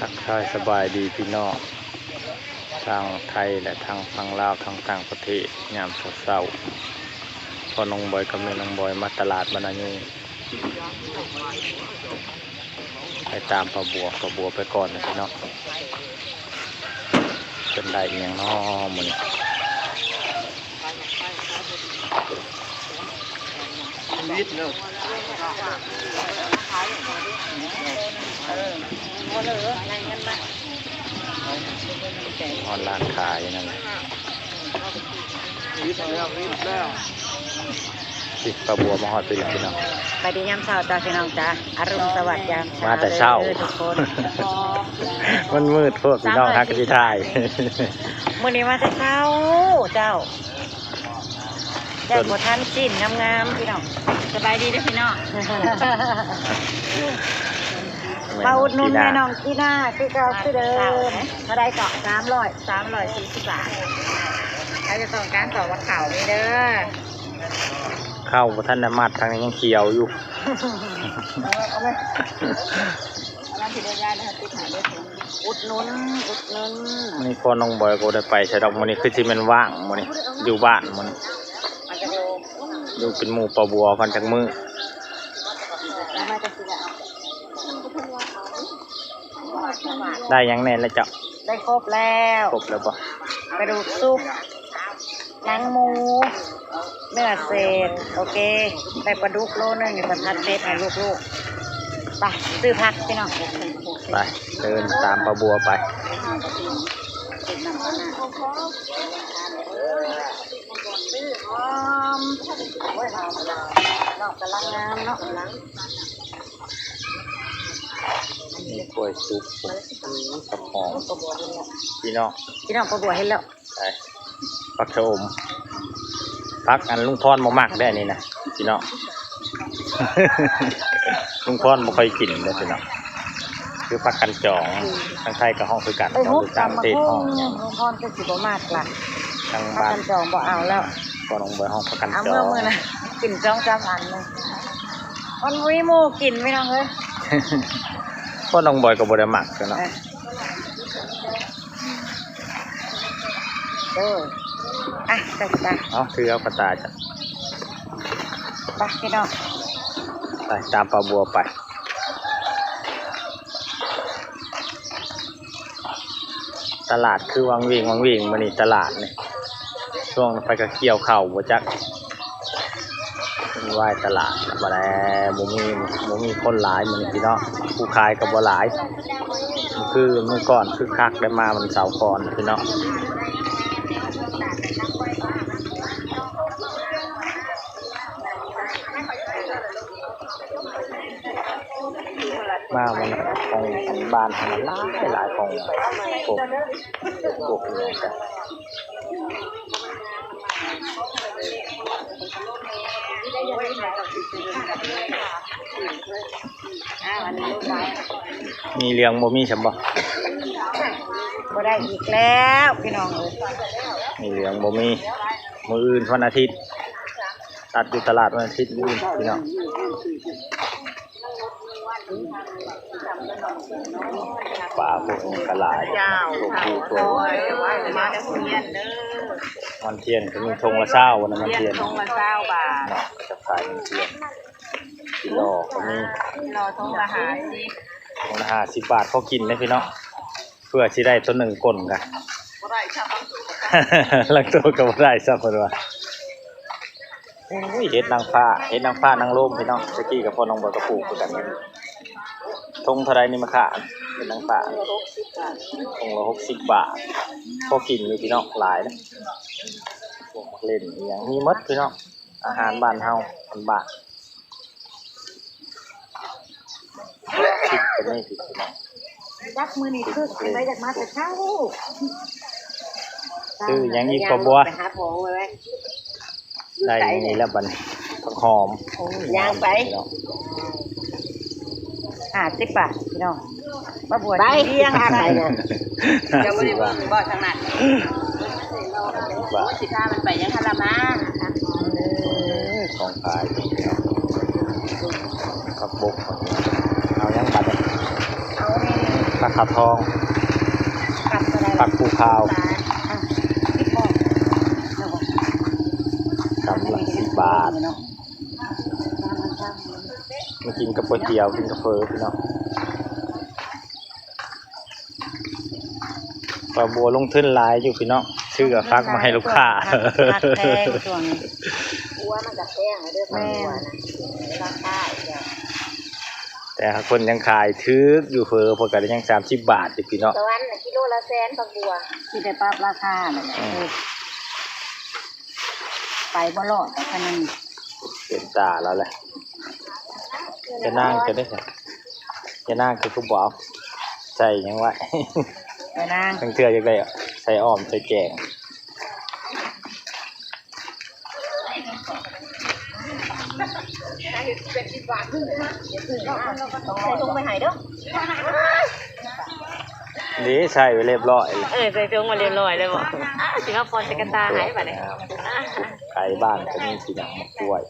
ທັກທາຍສະບາຍດີພີ່ນ້ອງທາງໄທ ແລະ ທາງຝັ່ງລາວ ທາງຕ່າງປະເທດ ຍາມເຊົ້າໆ. ພໍ່ນ້ອງບອຍກັບແມ່ນ້ອງບອຍມາຕະຫຼາດບ້ານນາຍູ ໄປຕາມປ້າບົວ ປ້າບົວໄປກ່ອນນະພີ່ນ້ອງ. ເພິ່ນໄດ້ອີ່ຫຍັງນໍມື້ນີ້? ຮອດຮ້ານຂາຍນັ້ນແຫຼະ. ຊິ ປ້າບົວມາຮອດພີ້ແລ້ວພີ່ນ້ອງ. ສະບາຍດີຍາມເຊົ້າຈ້າພີ່ນ້ອງຈ້າ ອາລຸນສະຫວັດຍາມເຊົ້າ ມາແຕ່ເຊົ້າເດີທຸກຄົນ. ມັນມືດໂພດພີ່ນ້ອງ ຫາກະຊິຖ່າຍ. ມື້ນີ້ມາແຕ່ເຊົ້າເຈົ້າ ຢ້ານບໍ່ທັນຊີ້ນງາມໆ ພີ່ນ້ອງ. ສະບາຍດີເດີພີ່ນ້ອງ ມາອຸດໜູນແມ່ນ້ອງຈີນາຄືເກົ່າຄືເດີມ. ເທົ່າໃດເກາະ? ສາມຮ້ອຍ ສາມຮ້ອຍສີ່ສິບບາດ. ໃຜຈະຕ້ອງການຕອກບັກເຂົ້ານີ້ເດີ. ເຂົ້າບໍ່ທັນໄດ້ມັດ ທາງນີ້ຍັງຂຽວຢູ່. ອຸດໜູນ ອຸດໜູນ. ມື້ນີ້ພໍ່ນ້ອງບອຍກໍບໍ່ໄດ້ໄປໃສດອກ ມື້ນີ້ຄືຊິແມ່ນວ່າງ ມື້ນີ້ຢູ່ບ້ານມື້ນີ້ ຢູ່ເປັນໝູ່ປ້າບົວກ່ອນຈັກມື້. ໄດ້ຫຍັງແດ່ລະເຈົ້າ? ໄດ້ຄົບແລ້ວ. ຄົບແລ້ວບໍ່? ກະດູກສຸກ ໜັງໝູ ເນື້ອເສດ. ໂອເຄ ໄດ້ປາດຸກໂລໜຶ່ງ ນີ້ເພິ່ນຜັດເຜັດໃຫ້ລູກໆ. ໄປຊື້ຜັກພີ່ນ້ອງ ໄປເດີນຕາມປ້າບົວໄປ. ຫອມ ໂອ້ຍ ຫອມ ດອກກຳລັງງາມເນາະ. ມີກ້ວຍສຸກ ໂອ້ ຜັກຫອມ ພີ່ນ້ອງ ພີ່ນ້ອງ ປ້າບົວເຫັນແລ້ວ. ໄປ ຜັກຊະອົມ ຜັກອັນລຸງພອນບໍ່ມັກເດ້ນີ້ນະ ພີ່ນ້ອງ. ລຸງພອນບໍ່ຄ່ອຍກິນເດ້ພີ່ນ້ອງ ຄືຜັກກັນຈອງ. ທາງໄທກໍຮ້ອງຄືກັນ ເອີ ເນາະ ຫຼືຕ່າງປະເທດຮ້ອງຫຍັງ ລຸງພອນຄືຊິບໍ່ມັກລະ. ທາງບ້ານກັນຈອງບໍ່ເອົາແລ້ວ ກໍນ້ອງບອຍຮ້ອງຜັກກັນຈອງ. ເອົາເມືອມື້ນະ ກິນສອງສາມອັນໜຶ່ງ ມັນບໍ່ມີໝູ່ກິນພີ່ນ້ອງເອີຍ. ເພາະນ້ອງບອຍກໍບໍ່ໄດ້ມັກເນາະ. ເອີ ເອີ ອ່ະ ໄປ ໄປ ເອົາ ຖືເອົາກະຕ່າຍ ໄປພີ່ນ້ອງ ໄປຕາມປ້າບົວໄປ. ຕະຫຼາດຄືວັງເວງວັງເວງມື້ນີ້ ຕະຫຼາດນີ້ ຊ່ວງໄປກະກ່ຽວເຂົ້າບໍ່ຈັກ. ວາຍຕະຫຼາດ ບໍ່ໄດ້ ບໍ່ມີ ບໍ່ມີຄົນຫຼາຍມື້ນີ້ພີ່ນ້ອງ ຜູ້ຂາຍກໍບໍ່ຫຼາຍ. ຄືມື້ກ່ອນຄຶກຄັກ ໄດ້ມາວັນເສົາກ່ອນພີ່ນ້ອງ. ມາມື້ນັ້ນຂອງບ້ານເຮົາຫຼາຍໆ ຂອງພວກ ພວກນີ້ກະ ມີເລື່ອງບໍ່ມີຊ່ຳບໍ່? ບໍ່ໄດ້ອີກແລ້ວພີ່ນ້ອງເອີຍ ມີເລື່ອງບໍ່ມີ. ມື້ອື່ນວັນອາທິດ ຕັດຢູ່ຕະຫຼາດວັນອາທິດ ມື້ອື່ນພີ່ນ້ອງ. ປາພວກນີ້ກະຫຼາຍ ເຈົ້າ ພວກ ພວກ ມາແຕ່ໂຮງຮຽນເດີ. ມັນທຽນກໍມີຖົງລະຊາວນະ ມັນທຽນ ຖົງລະຊາວບາດເນາະ ເຂົາຈະຂາຍມັນທຽນ. ກິໂລກໍມີ ກິໂລຖົງລະຫ້າສິບ ຖົງລະຫ້າສິບບາດ ພໍກິນເດ້ພີ່ນ້ອງ. ເພື່ອຊິໄດ້ໂຕໜຶ່ງກົ້ນກະ ບໍ່ໄດ້ຊ້ຳ ລາງໂຕກໍບໍ່ໄດ້ຊ້ຳ ເພິ່ນວ່າ. ໂອ້ຍ ເຫັດນາງຟ້າ ເຫັດນາງຟ້ານາງໂລມພີ່ນ້ອງ ຕະກີ້ກັບພໍ່ນ້ອງບອຍກໍປູກຄືກັນ. ຖົງເທົ່າໃດນີ້ມະຂາມ ເຫັດນາງຟ້າ? ຖົງລະຫົກສິບບາດ ພໍກິນຢູ່ພີ່ນ້ອງ ຫຼາຍເດ້. ພວກໝາກເລັ່ນອີ່ຫຍັງມີໝົດພີ່ນ້ອງ ອາຫານບ້ານເຮົາ ບ້ານໆ. ພິກກໍມີພິກພີ່ນ້ອງ ຈັກມື້ນີ້ຄຶກຈັ່ງໃດ ຢາກມາແຕ່ເຊົ້າ. ຊື້ຫຍັງອີກ ປ້າບົວ? ໄປຫາຂອງໄວ້ໄວ້ ໄດ້ນີ້ແລ້ວບັດນີ້ ຜັກຫອມ. ໂອ້ຍ ຍ່າງໄປ ພີ່ນ້ອງ ຫ້າສິບບາດພີ່ນ້ອງ. ປ້າບົວ ໄປ ຊິລ້ຽງ ຫາຂາຍນະ ເຈົ້າບໍ່ໄດ້ເບິ່ງບໍ່ທາງນັ້ນ? ໂອ້ຍ ຊິພາມັນໄປຫຍັງຫັ້ນລະມາ. ຂອງຂາຍ ຜັກບົກ ເອົາຫຍັງບັດນີ້? ເອົານີ້ ຜັກຂາວທອງ ກັບເທົ່າໃດ? ຜັກປູຂາວ ອ່ະ ສິບບໍ? ກຳລະສິບບາດ ມາກິນກັບກ໋ວຍຕຽວ ກິນກັບເຝີພີ່ນ້ອງ. ປ້າບົວລົງທຶນຫຼາຍຢູ່ພີ່ນ້ອງ ຊື້ເອົາຜັກມາໃຫ້ລູກຄ້າ ຜັກແພງຊ່ວງນີ້ ຫົວມັນກໍແພງເດີ ແມ່ນ ຜັກບົວນະ ລາຄາອີກແລ້ວ ແຕ່ຄົນຍັງຂາຍຖືກຢູ່ ເຝີເພິ່ນກໍໄດ້ຍັງສາມສິບບາດຢູ່ພີ່ນ້ອງ ສະຫວັນນະ ກິໂລລະແສນຜັກບົວ ມີແຕ່ປັບລາຄານັ້ນແຫຼະ ອືມ ໄປບໍ່ລອດດອກອັນນັ້ນ ເປັນຕາລາວແຫຼະ. ຍານາງຈະໄດ້ໃສ? ຍານາງຄື ຄືບໍ່ເອົາໃສ່ຫຍັງໄວ້? ຍານາງ ບາງເທື່ອຢາກໄດ້ໃສ່ອ້ອມໃສ່ແກງ ໃສ່ຖົງໄປໃຫ້ເດີ ນີ້ໃສ່ໄວ້ຮຽບຮ້ອຍ ເອີ ໃສ່ຖົງໄວ້ຮຽບຮ້ອຍແລ້ວບໍ? ຊິມາປ້ອນໃສ່ກະຕ່າໃຫ້ບາດນີ້ ໄກ່ບ້ານກໍມີ ຊິໜັງມາກ້ວຍ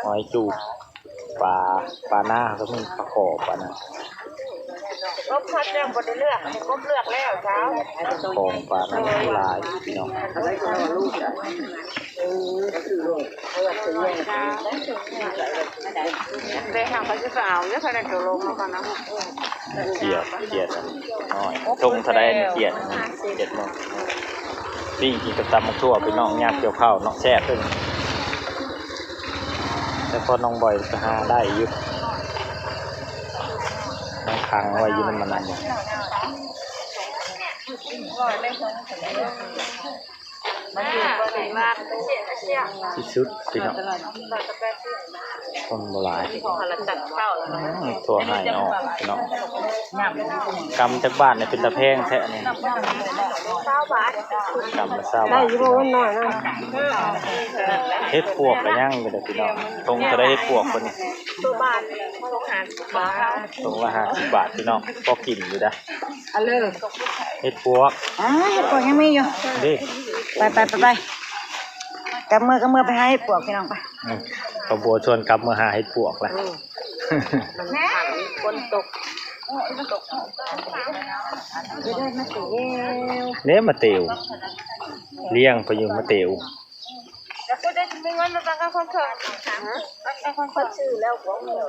ຫອຍຈູບ ປາ ປານາກໍມີ ປາຂໍປານາ ລົບພັດຍັງບໍ່ໄດ້ເລືອກ ກົບເລືອກແລ້ວເຈົ້າ ຂອງປານາຫຼາຍພີ່ນ້ອງ ແຕ່ເຮົາກໍຊິໄປເອົາຢູ່ ພາຍໃນຕົກລົງເຮົາກ່ອນນະ ຂຽດ ຂຽດນ້ອຍ ຖົງເທົ່າໃດນີ້? ຂຽດ ຂຽດໜຶ່ງ ປີ້ງກິນກັບຕຳບັກຖົ່ວພີ່ນ້ອງ ຍາມກ່ຽວເຂົ້າເນາະ ແຊບເດ້. ແຕ່ພໍນ້ອງບອຍໄປຫາໄດ້ຢູ່ ຍັງຂັງໄວ້ຢູ່ນຳມັນນັ້ນຢູ່ ທີ່ສຸດພີ່ນ້ອງ ຄົນບໍ່ຫຼາຍ ອືມ ຖົ່ວໄຮ່ອອກພີ່ນ້ອງ ກຳຈັກບາດນີ້ ເປັນຕາແພງແທ້ນີ້ ກຳລະຊາວບາດ ໄດ້ຢູ່ບໍ່? ເຫັດປວກກໍຍັງຢູ່ເດີພີ່ນ້ອງ ຖົງເທົ່າໃດເຫັດປວກເພິ່ນນີ້? ຖົງລະຫ້າສິບບາດ ຖົງລະຫ້າສິບບາດພີ່ນ້ອງ ພໍກິນຢູ່ເດ້ ອັນເລີ ເຫັດປວກ ອ່າ ເຫັດປວກຍັງມີຢູ່ ເດ້ ໄປໆໆ ກັບເມືອ ກັບເມືອໄປຫາເຫັດປວກພີ່ນ້ອງ ໄປ ອືມ ປ້າບົວຊວນກັບເມືອຫາເຫັດປວກລະ ອືມ ມັນຂັງ ຝົນຕົກ ເດ້ມາເຕວ ລ້ຽງໄປຢູ່ມາເຕວ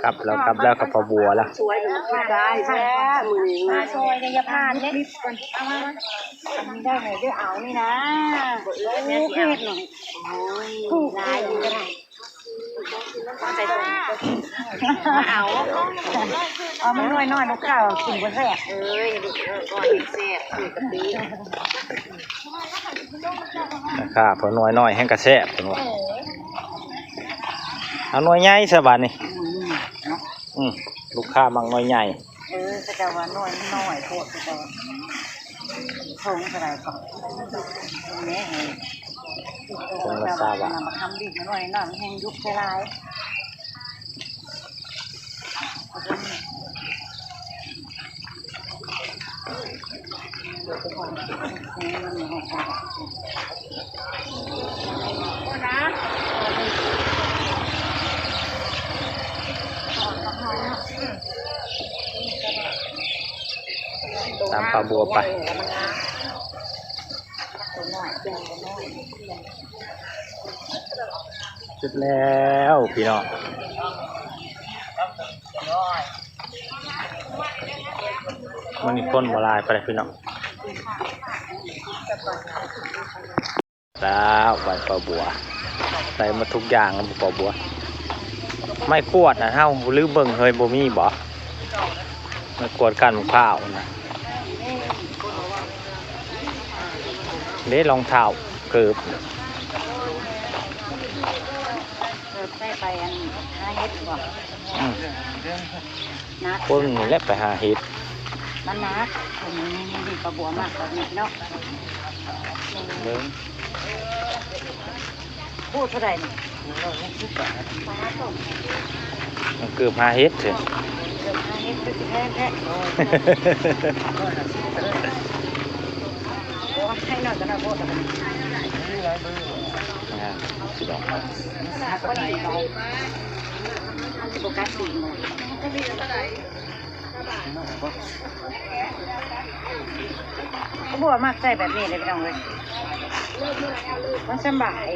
ກັບແລ້ວ ກັບແລ້ວກັບປ້າບົວລະ ສວຍຢູ່ ຄືໄດ້ແທ້ມື້ນີ້ ມາຊ່ອຍ ຢ່າຜ່ານເດ້ ໄດ້ໄງ ໄດ້ເອົານີ້ນະ ໂອ້ ເຮັດໜ້ອຍ ໂອ້ຍ ຫຼາຍຢູ່ ເອົາ ເອົາມັນໜ້ອຍໆ ມາເຂົ້າກິນບໍ່ແຊບ ເອີຍ ລູກເອີຍ ກ່ອນແຊບ ຄືກະປິ ລາຄາພໍໜ່ວຍນ້ອຍແຮງກະແຊບ ເພິ່ນວ່າ ເອີ ເອົາໜ່ວຍໃຫຍ່ຊະບາດນີ້ ອືມ ລູກຄ້າມັກໜ່ວຍໃຫຍ່ ເອີ ເຂົາເຈົ້າວ່າໜ່ວຍມັນນ້ອຍໂພດ ເຂົາເຈົ້າວ່າ ຖົງເທົ່າໃດກໍ ຖົງລະຊາວບາດ ມາທຳດິນໜ້ອຍໆ ແຮງດຸກຫຼາຍ. ຕາມປ້າບົວໄປ ເສັດແລ້ວພີ່ນ້ອງ ມື້ນີ້ຄົນບໍ່ຫຼາຍປານໃດພີ່ນ້ອງ ແລ້ວໄປປ້າບົວ ໄດ້ໝົດທຸກຢ່າງແລ້ວບໍ່ປ້າບົວ ໄມ້ກວາດນະ ເຮົາລືມເບິ່ງເຮີ້ຍ ບໍ່ມີບໍ? ໄມ້ກວາດກ້ານໝາກພ້າວນະ ເດ້ ລອງເທົ້າ ເກີບ ເກີບໃສ່ໄປອັນຫາເຫັດບໍ? ອືມ ໜັກ ຄົນນີ້ແຫຼະໄປຫາເຫັດ ມັນໜັກ ຄົນນີ້ ນີ້ ນີ້ ປ້າບົວມັກແບບນີ້ເນາະ ເບິ່ງ ໂອ້ ເທົ່າໃດນີ້? ມັນເກີບຫາເຫັດເທີ ເກີບຫາເຫັດຄືຊິແພງແທ້ ໂອ້ຍ ໃຫ້ໜ້ອຍກໍໜ້ອຍໂພດລະບັດນີ້ ງາມພີ່ນ້ອງ ມັນຊິບໍ່ກັດຕີນບໍ່? ບັວມັກໃສ່ແບບນີ້ເດ້ພີ່ນ້ອງເອີຍ ມັນສຳບາຍ.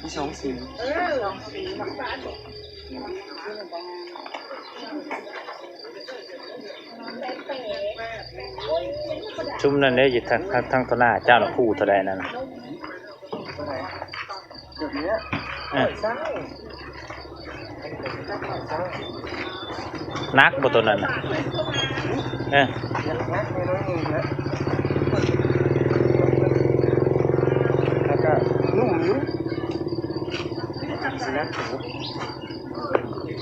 ມີສອງສີ ສອງສີ. ຊຸມນັ້ນເດ້ ຢູ່ທາງ ທາງ ທາງຕໍ່ໜ້າເຈົ້ານະ ຄູ່ເທົ່າໃດນັ້ນນະ? ເອີ ໜັກບໍ່ໂຕນັ້ນນະ? ເອີ ແລ້ວກໍນຸ້ມຢູ່ ຊິໜັກ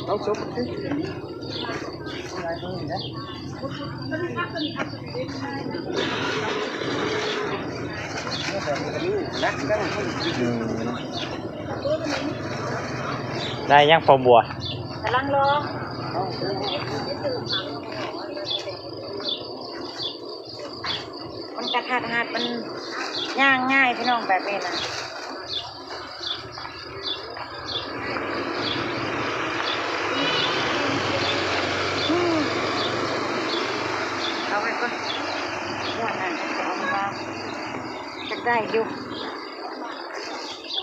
ເອົາສົບ ອືມ ໄດ້ຍັງພໍ່ບົວ? ກຳລັງລອງ ມັນກະທັດຮັດ ມັນຍ່າງງ່າຍພີ່ນ້ອງ ແບບນີ້ນະ. ເອົາໄວ້ກ່ອນ ເລື່ອງນັ້ນຈະເອົາມາ ຈັກໄດ້ຢູ່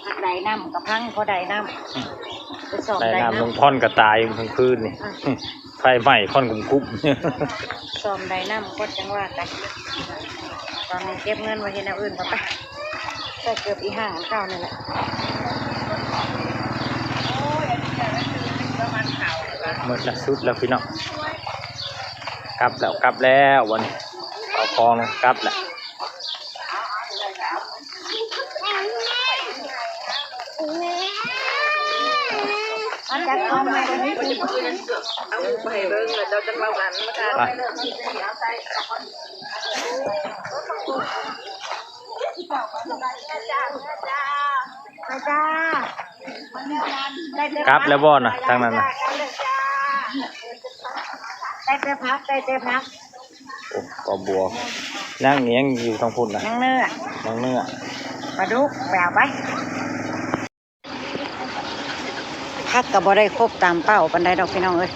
ຈັກໄດ້ນຳ ກະພັງພໍໄດ້ນຳ ໄປຊອກໄດ້ນຳ ໄດ້ນຳ ລຸງພອນກະຕາຍເມື່ອຄືນນີ້. ໄຟໄໝ້ຄວັນກຸ້ມໆ ຊອມໄດ້ນຳກໍຈັ່ງວ່າກັນ ຕອນນີ້ເກັບເງິນໄວ້ເຮັດແນວອື່ນກ່ອນ ໄປ ໃສ່ເກີບອີ່ຫ້າງເກົ່ານີ້ແຫຼະ. ໝົດລະ ສຸດລະພີ່ນ້ອງ ກັບແລ້ວ ກັບແລ້ວ ວັນນີ້ເອົາຂອງກັບແລ້ວ. ເອົາໄປເບິ່ງແລ້ວເຈົ້າຈັ່ງເວົ້າກັນ ໄປຈ້າ ກັບແລ້ວບໍ່ນະ ທາງນັ້ນນະ? ໄດ້ແຕ່ຜັກ ໄດ້ແຕ່ຜັກ. ໂອ້ ກອບບົວ ນາງອີ່ຫຍັງຢູ່ທາງພຸ້ນນະ? ນາງເນື້ອ ນາງເນື້ອ ປາດຸກ ໄປເອົາໄປ. ຜັກກະບໍ່ໄດ້ຄົບຕາມເປົ້າປານໃດດອກພີ່ນ້ອງເອີຍ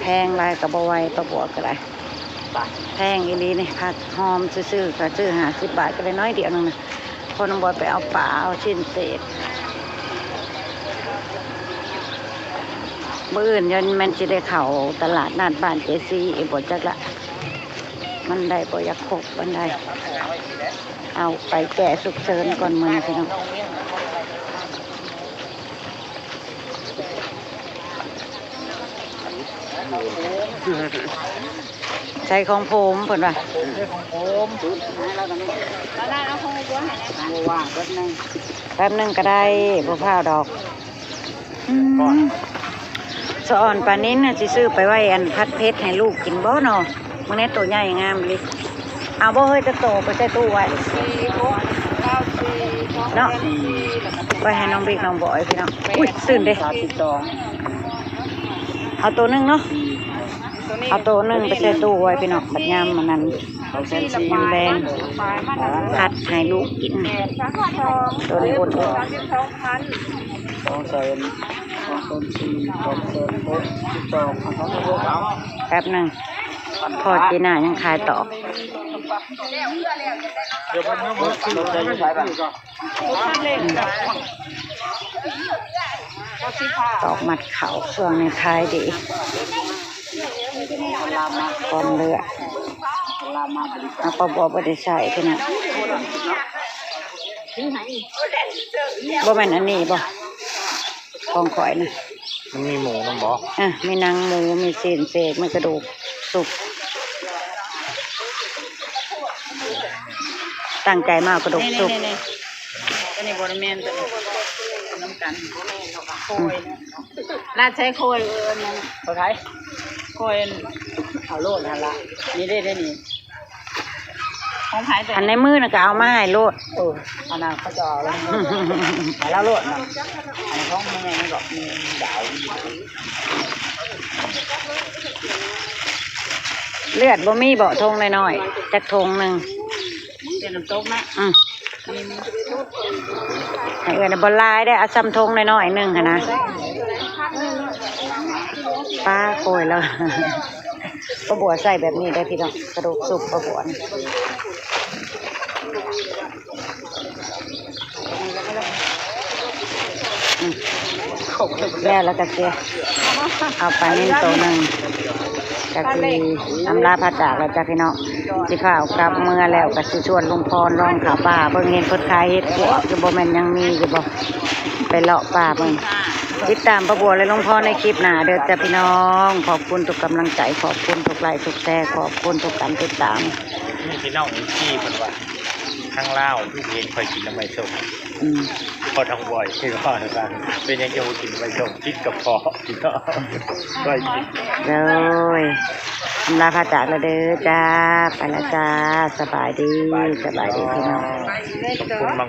ແພງຫຼາຍກະບໍ່ໄຫວ ປາບົວກະໄດ້ ແພງອີ່ຫຼີນີ້ ຜັກຫອມຊື່ໆ ກະຊື້ຫ້າສິບບາດ ກະໄດ້ໜ້ອຍດຽວໜຶ່ງນະ. ພໍ່ນ້ອງບອຍໄປເອົາປາ ເອົາຊີ້ນເສດ ມື້ອື່ນຍັງແມ່ນຊິໄດ້ເຂົ້າຕະຫຼາດນັດບ້ານເຈຊີອີກບໍ່ຈັກລະ ມັນໄດ້ບໍ່ຢາກຄົບປານໃດ ເອົາໄປແກ້ສຸກເສີນກ່ອນມື້ນີ້ພີ່ນ້ອງ. ໃສ່ຂອງໂພມເພິ່ນວ່າ ຂອງໂພມ ແປັບໜຶ່ງກະໄດ້ ບໍ່ຟ້າວດອກ. ອືມ ສະອອນປານິນນະ ຊິຊື້ອໄປໄວ້ອັນຜັດເຜັດໃຫ້ລູກກິນບໍ່ນໍ? ມື້ນີ້ໂຕໃຫຍ່ງາມອີ່ຫຼີ ເອົາບໍ່ເຮີ້ຍ ຈັກໂຕໄປໃສ່ຕູ້ໄວ້ເນາະ ໄວ້ໃຫ້ນ້ອງບິກນ້ອງບອຍພີ່ນ້ອງ. ອຸ້ຍ ຊື່ນເດ້ ເອົາໂຕໜຶ່ງເນາະ ເອົາໂຕໜຶ່ງໄປໃສ່ຕູ້ໄວ້ພີ່ນ້ອງ ບັດຍາມອັນນັ້ນຍາມແລງ ຜັດໃຫ້ລູກກິນ ໂຕນີ້ອົດ ສອງແສນ ສອງແສນສີ່ ສອງແສນຫົກ ສິບສອງ ເອົາສອງພັນຫົກເອົາ ແປັບໜຶ່ງ ພໍ່ຈີໜ້າຍັງຂາຍຕອກ ຕອກມັດເຂົ້າ ຊ່ວງນີ້ຂາຍດີ ກ່ອນເລືອກ ເອົາປາບົວບໍ່ໄດ້ໃສ່ພີ່ນ້ອງ ບໍ່ແມ່ນອັນນີ້ບໍ່? ຂອງຂ້ອຍນະ ມັນມີໝູນຳບໍ່? ເອີ ມີໜັງໝູ ມີຊີ້ນເສດ ມີກະດູກສຸກ ຕັ້ງໃຈມາເອົາກະດູກສຸກ ນີ້ໆໆ ໂຕນີ້ບໍ່ໄດ້ແມ່ນ ໂຕນີ້ນຳກັນ ໂຄຍ ອືມ ລາດໃສ່ໂຄຍ ເອີ ນັ້ນ ໂຄຍ ໂຄຍ ເອົາໂລດຫັ້ນລະ ນີ້ເດ້ ນີ້ ຂອງໃຜໂຕ ອັນໃນມືນະກະເອົາມາໃຫ້ໂລດ ເອີ ອັນນັ້ນເຂົາເຈົ້າເອົາແລ້ວ ໃຫ້ລາວໂລດນະ ອັນຂອງແມ່ມັນກະມີດາວ ເລືອດບໍ່ມີເບາະ ຖົງນ້ອຍໆ ຈັກຖົງໜຶ່ງ. ເລືອດນ້ຳຕົກນະ. ອືມ ໃຫ້ເອື້ອຍນະ ບໍ່ຫຼາຍເດ້ ເອົາຊ່ຳຖົງນ້ອຍໆໜຶ່ງຫັ້ນນະ. ປ້າໂກຍແລ້ວ ປ້າບົວໃສ່ແບບນີ້ໄດ້ພີ່ນ້ອງ ກະດູກສຸບປ້າບົວນີ້. ອືມ ແລ້ວລະກະຊິເອົາປານິນໂຕໜຶ່ງ ກະຊິອຳລາພາຈາກແລ້ວຈ້າພີ່ນ້ອງ. ຊິຟ້າວກັບເມືອແລ້ວ ກະຊິຊວນລຸງພອນລອງເຂົ້າປ່າເບິ່ງ ເຫັນເພິ່ນຂາຍເຫັດປວກຢູ່ ບໍ່ແມ່ນຍັງມີຢູ່ບໍ່ ໄປເລາະປ່າເບິ່ງ. ຕິດຕາມປ້າບົວ ແລະ ລຸງພອນໃນຄລິບໜ້າເດີຈ້າພີ່ນ້ອງ. ຂອບຄຸນທຸກກຳລັງໃຈ ຂອບຄຸນທຸກໄລ ທຸກແຊ ຂອບຄຸນທຸກການຕິດຕາມ. ມີພີ່ນ້ອງເອັຟຊີເພິ່ນວ່າ ທາງລາວຄືເຫັນຂ້ອຍກິນໜໍ່ໄມ້ສົ້ມ. ອືມ ພໍ່ທອງບອຍເພິ່ນວ່າ ເປັນຫຍັງຈັ່ງບໍ່ກິນໜໍ່ໄມ້ສົ້ມ ຕິດກະເພາະ. ໂດຍ ອຳລາພາຈາກແລ້ວເດີຈ້າ ໄປລະຈ້າ ສະບາຍດີ ສະບາຍດີພີ່ນ້ອງ. ຂອບຄຸນມາກ.